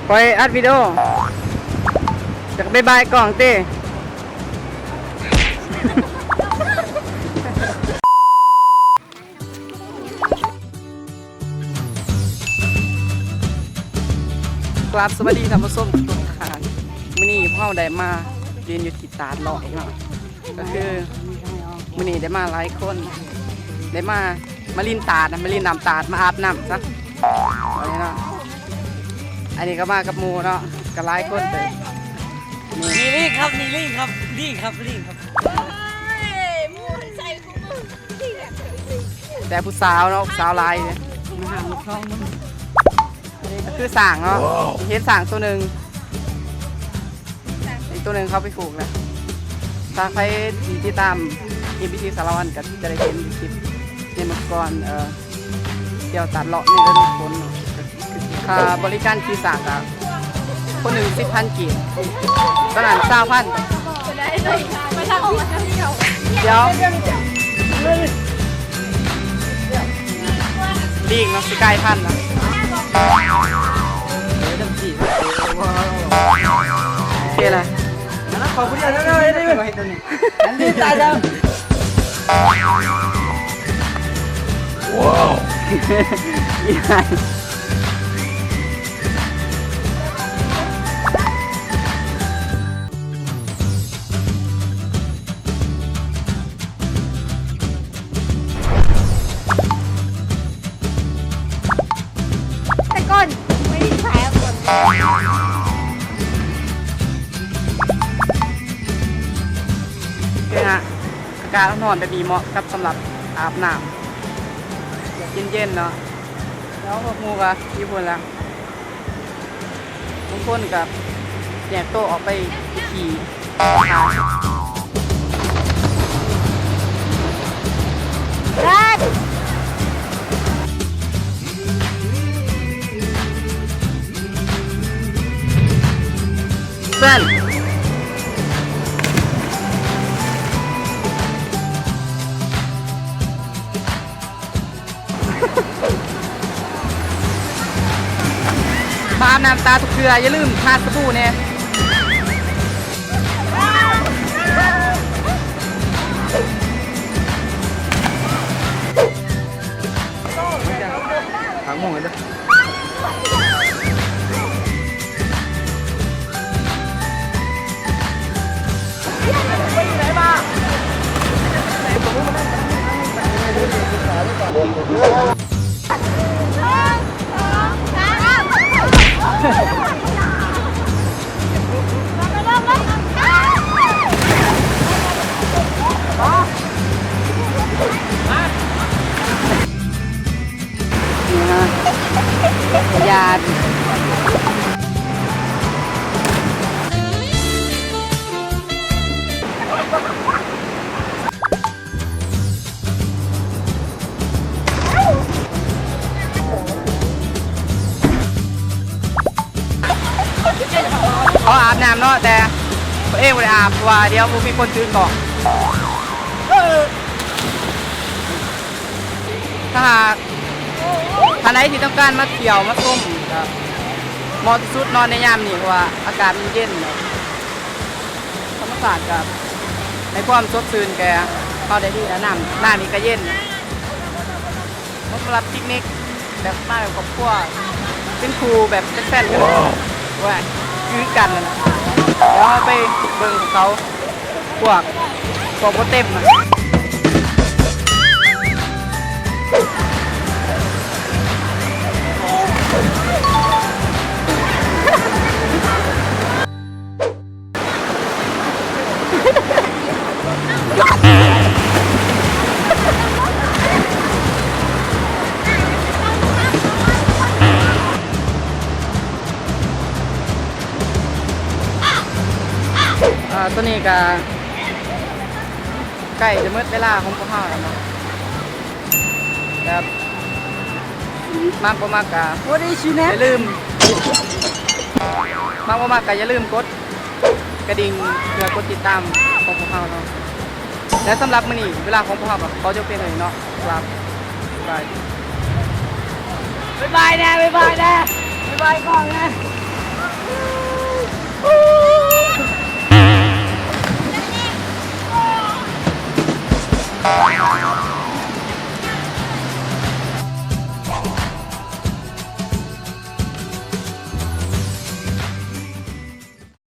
ຂ້ອຍອັດວິດີໂອ ຈະບາຍບາຍກ້ອງຕິ. ກາບສະຫວັດດີທ່ານຜູ້ຊົມທຸກທ່ານ. ມື້ນີ້ພວກເຮົາໄດ້ມາຢືນຢູ່ທີ່ຕາດເລາະອີກເນາະ. ກໍຄືມື້ນີ້ໄດ້ມາຫຼາຍຄົນ ໄດ້ມາ ມາຫຼິ້ນຕາດນະ ມາຫຼິ້ນນ້ຳຕາດ ມາອາບນ້ຳຊະ ວ່າແນ່ເນາະ. ອັນນີ້ກໍມາກັບໝູ່ເນາະ ກໍຫຼາຍຄົນເຕີບ. ນີ້ ນີ້ລີ້ຄັບ ນີ້ລີ້ຄັບ ລີ້ຄັບ ລີ້ຄັບ. ໂອ້ຍ ໝູ່ໃສ່ກູ ແຕ່ຜູ້ສາວເນາະ ຜູ້ສາວຫຼາຍເດ້. ມາຫາໝູ່ສອງ ນີ້ກໍຄືຊ້າງເນາະ ເຫັນຊ້າງໂຕໜຶ່ງ ອີກໂຕໜຶ່ງເຂົາໄປຜູກແລ້ວ. ຖ້າໃຜທີ່ຕິດຕາມ ເອັມບີທີ ສາລະວັນ ກໍຈະໄດ້ເຫັນຢູ່ຄລິບໃນເມື່ອກ່ອນ ເອີ ທ່ຽວຕາດເລາະໃນລະດູຝົນເນາະ. ຄ່າບໍລິການຂີ່ຊ້າງກໍຄົນໜຶ່ງສິບພັນກີບ ຕອນນັ້ນຊາວພັນ. ດຽວ ລີ້ເນາະ ຊິກາຍພັນນະ. ໂອເຄລະ ນັ້ນນະ ຂໍຜູ້ດຽວເດີ ເດີ ເດີ ເດີ. ອັນນີ້ຕາຍແລ້ວ. ວ້າວ ອີ່ຫຍັງ? ແຕ່ກ່ອນໄປໃສກ່ອນ ເອີ ອາກາດຮ້ອນໆແບບນີ້ເໝາະກັບສຳລັບອາບນ້ຳ ແບບເຢັນໆເນາະ. ແລ້ວພວກໝູ່ກໍຢູ່ພຸ້ນລະ. ບາງຄົນກໍແຍກໂຕອອກໄປຂີ່. ເພື່ອນ ມາອາບນ້ຳຕາທຸກເທື່ອ ຢ່າລືມທາສະບູແດ່. ຫາໂມງແລ້ວເດີ. ນີ້ນະ ຍາດ ເຂົາອາບນ້ຳເນາະ ແຕ່ຕົວເອງບໍ່ໄດ້ອາບ ເພາະວ່າດຽວບໍ່ມີຄົນຕື່ນບອກ. ຖ້າຫາກທ່ານໃດທີ່ຕ້ອງການມາທ່ຽວມາຊົມ ກໍເໝາະທີ່ສຸດເນາະໃນຍາມນີ້ ເພາະວ່າອາກາດມັນເຢັນເນາະ. ທຳມະຊາດກໍໃຫ້ຄວາມສົດຊື່ນແກ່ເຮົາໄດ້ດີນະ. ນ້ຳ ນ້ຳນີ້ກໍເຢັນ. ເໝາະສຳລັບປິກນິກ ແບບມາແບບຄອບຄົວ ເປັນຄູ່ແບບເປັນແຟນກັນ ໂອ້ຍ ຄືກັນນັ້ນນະ. ດຽວເຮົາໄປເບິ່ງເຂົາ ພວກ ພວກບໍ່ເຕັມນະ. ອ່າ ຕອນນີ້ກະໃກ້ຈະໝົດເວລາຂອງພວກເຮົາແລ້ວເນາະ. ແບບ ມັກບໍ່ມັກກະ What is your name? ຢ່າລືມ ມັກບໍ່ມັກກະຢ່າລືມກົດກະດິ່ງ ເພື່ອກົດຕິດຕາມຂອງພວກເຮົາເນາະ. ແລະ ສຳລັບມື້ນີ້ ເວລາຂອງພວກເຮົາກໍຂໍຈົບພຽງເທົ່ານີ້ເນາະ. ບາຍບາຍ ບາຍບາຍແດ່ ບາຍບາຍແດ່ ບາຍບາຍກ້ອງແດ່.